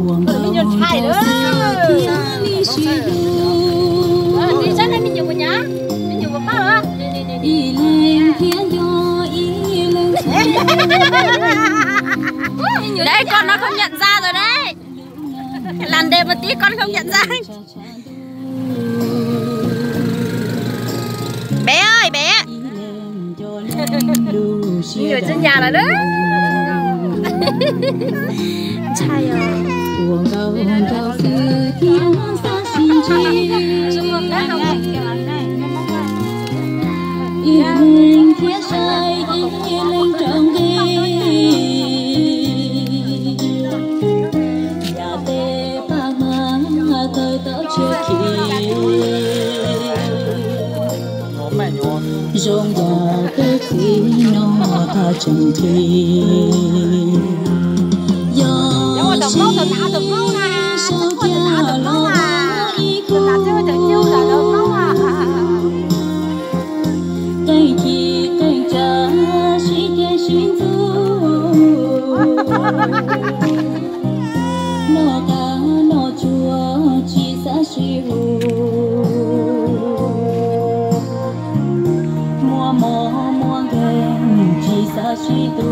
Me nyuam ntshai lawm. Tiv zab ne, me nyuam kuv nyav, me nyuam kuv pab os. Đấy, con nó không nhận ra rồi đấy. Làm đẹp một tí, con không nhận ra. Bé ơi, bé. Ntshai os. Ib leeg thiab sai ib leeg raug nqi, yam tej paj hmab tawg tau tshiab khiv. Zoo yam tej txiv no tseem nqhis. Yog sib sau kiag los ib khub, qee ci qee tsav sib ceg sib ntxub, noj qab noj tsuag tsis xav sib hu, muaj mob muaj nkeeg tsis xav sib tu.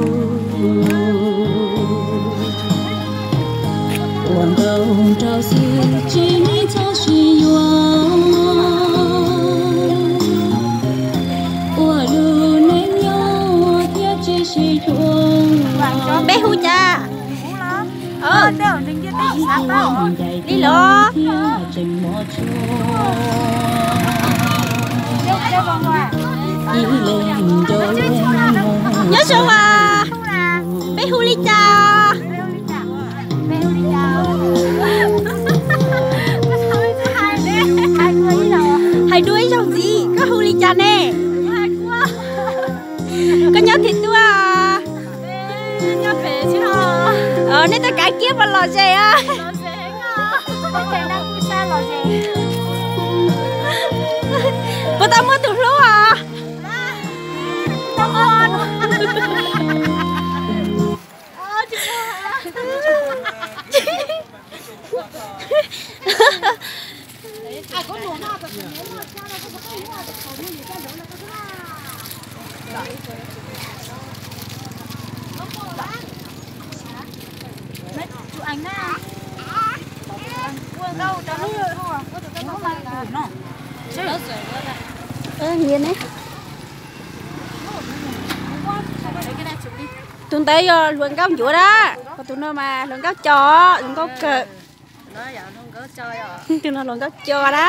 Ua nkauj nraug xwb tsis txhob sib yuav, ua lub neej nyob thiab tsis sib yuav. Peb hu cas? Li los. Nyob zoo as, peb hu li cas? Hais dua ib zaug ntxiv, koj hu li cas ne? Koj nyob twg tuaj? Nej tuaj kav kiab puas lom zem os? Puas tau muaj tus hlub os? Tus ntawd yog hluas nkauj ncuav na, ho tus no mas hluas nkauj co, hluas nkauj kawg. Tus no hluas nkauj co na.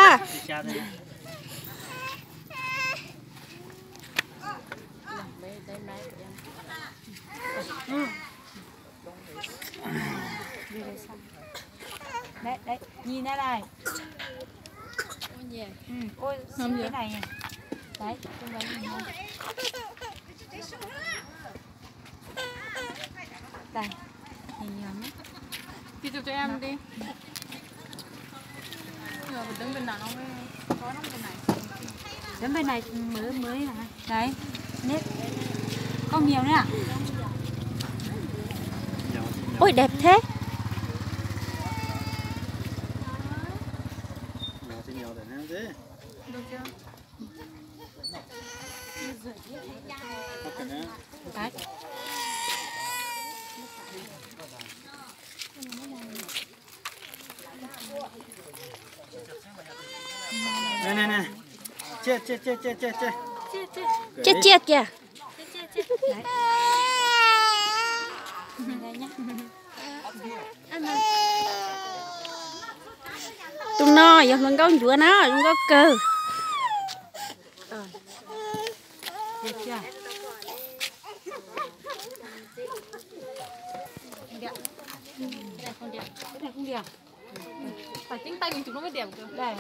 Tấm bên này mới mới hả? Đấy. Nếp. Con mèo đấy à? Ôi, đẹp thế. Đấy. Nè, nè, nè. Chia, chia, chia, chia, chia, chia. Chia, chia kìa. Tus no yog hluas nkauj ncuav na, hluas nkauj kawg. Phải tính tay mình chụp nó mới đẹp được. Đây.